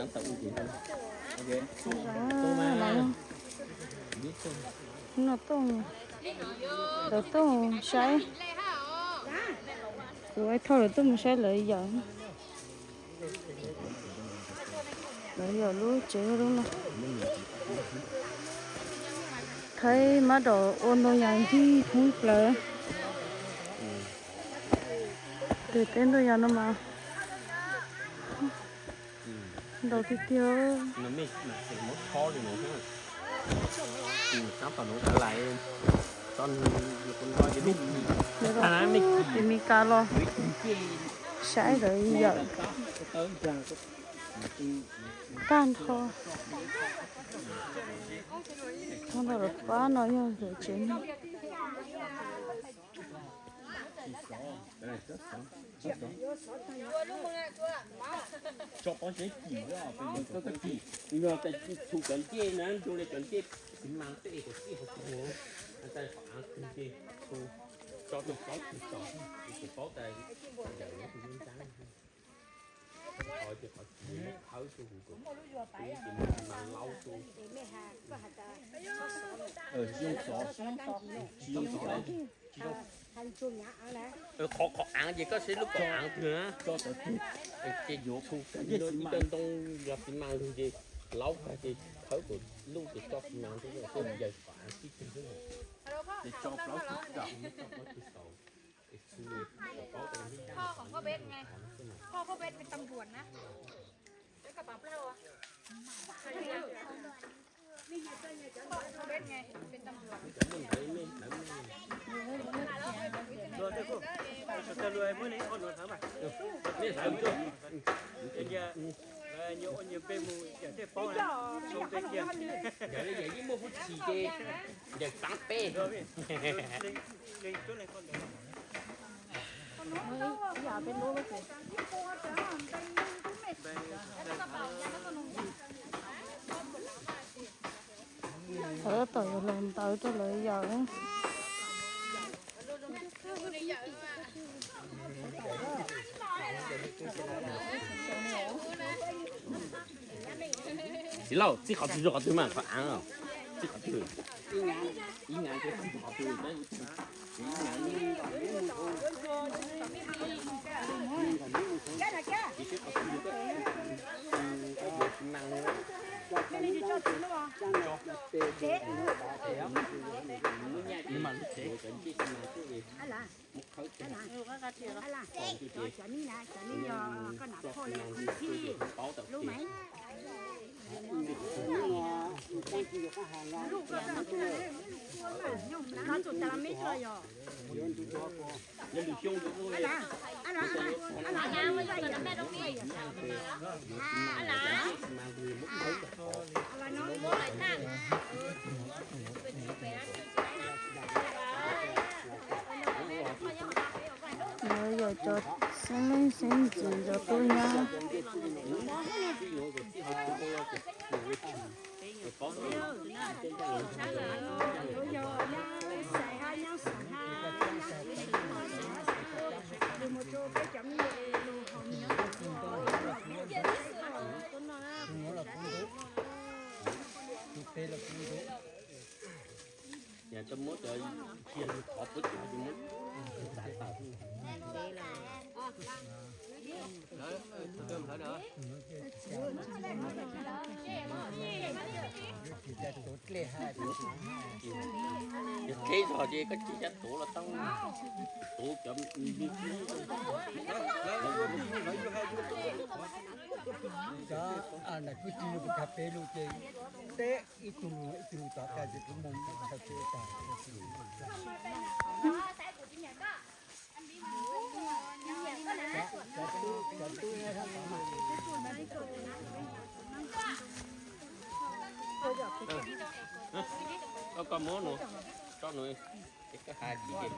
Noj tooj, lawv tooj saib, kuv thauj lawv tuaj mus saib lawv yawm, lawv yawm lub tsev lub no. Thaib mab daum ua ntoo yas ncig thoob plaws. Tus teb ntoo yas no mas ntau tiag tiag. Tus Mes Kas los saib lawv yawm tag nrho. Tag nrho lawv pab no yog lawv tsev neeg. Qhov, qhov aav ces koj saib lub qhov aav twg na. Ces yuav ib co ntoo yog xi mas lug ces laub kag ces khawb kom lub ces tso xi mas rau, yog qhov aav tib tug xwb. Yog li yog yeej muaj hwj chim ces yawm txav peb. Lawv tab tom yuav los ntawv rau lawv yawm. Txiv Lauj, txij qhov twg rau qhov twg mas qhov aav, txij qhov twg? Ib aav txij qhov twg? Lawv yog cov xeeb leej xeeb ntxwv cov tub nyab. Yog tsheb zog ces koj cia cov tuav los tau, tuav cov Cov nam kwj tw pes lug ces teb ib tug ib tug tom kag ces kuv mus txhais tes tas. Koj muab no, tso no, ces koj hais tib ces.